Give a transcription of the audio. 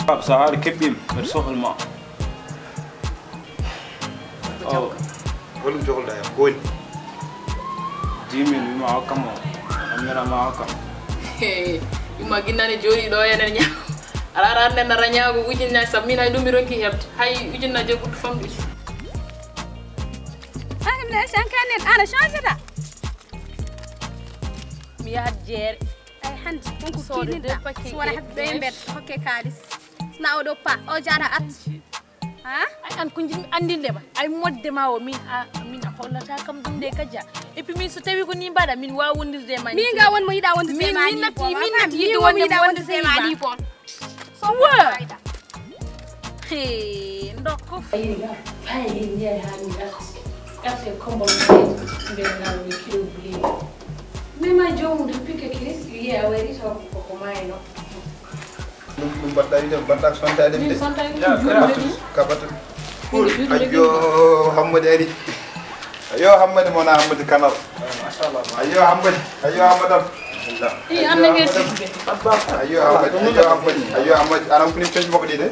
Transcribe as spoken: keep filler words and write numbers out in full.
Pape, so aɗa keɓɓiima, mbeɗa sohla ma. Holɗum cohluɗaa e am? Ko woni? Dix mille, wima hokkam o. Amira ma hokkam. Yumma ginnane jooɗi ɗo enen ñaaw. Ala ara nden nara ñaago ujunnaji sappo, min hay ɗum mi ronki heɓde. Hay ujunnaji e ɓurɗo famɗude. Ay, mi ne change ta. Mi yahat jeere. Ay, hannde, won ko kiiɗinɗa. So wona heɓde ɗo e mbedda, hokke kaalis. So na oɗo pa, o jaata at. Ha? Ay, an ko jiɗmi anndinde ma. Ay, modde ma o, min a, min a hollata kam ɗum de, Kaja. Et puis min so tawi ko ni mbaɗa, min waawa wondirde e ma ni. Min ga won mo yiɗa wondirde e ma ni. Min natti, min natti yiɗde wonde wondirde e ma ni bon. So wa. He, ndokko. Ayini ga, fay hen ndiyam haa min arti. Arti e kombol mbaɗen, mbeɗa nawa mi kilo buleeɗi. Mais ma joomum de pique kiris, wiye a wari taw ko ko maayno. Ɗum, ɗum mbaɗɗa wiide, mbaɗɗa ko sontaade mi de. Min sontaade mi. Kaɓatu, kaɓatu. Ayyo, Hammadi ari. Ayyo, Hammadi mo na Hammadi Kanal. Machallah. Ayyo, Hammadi. Ayyo, Hammadi am. Ii, an nangee tigge. Ayyo, Hammadi. Ayyo, Hammadi. Ayyo, Hammadi. Aɗa am kuni pej makko ɗi de.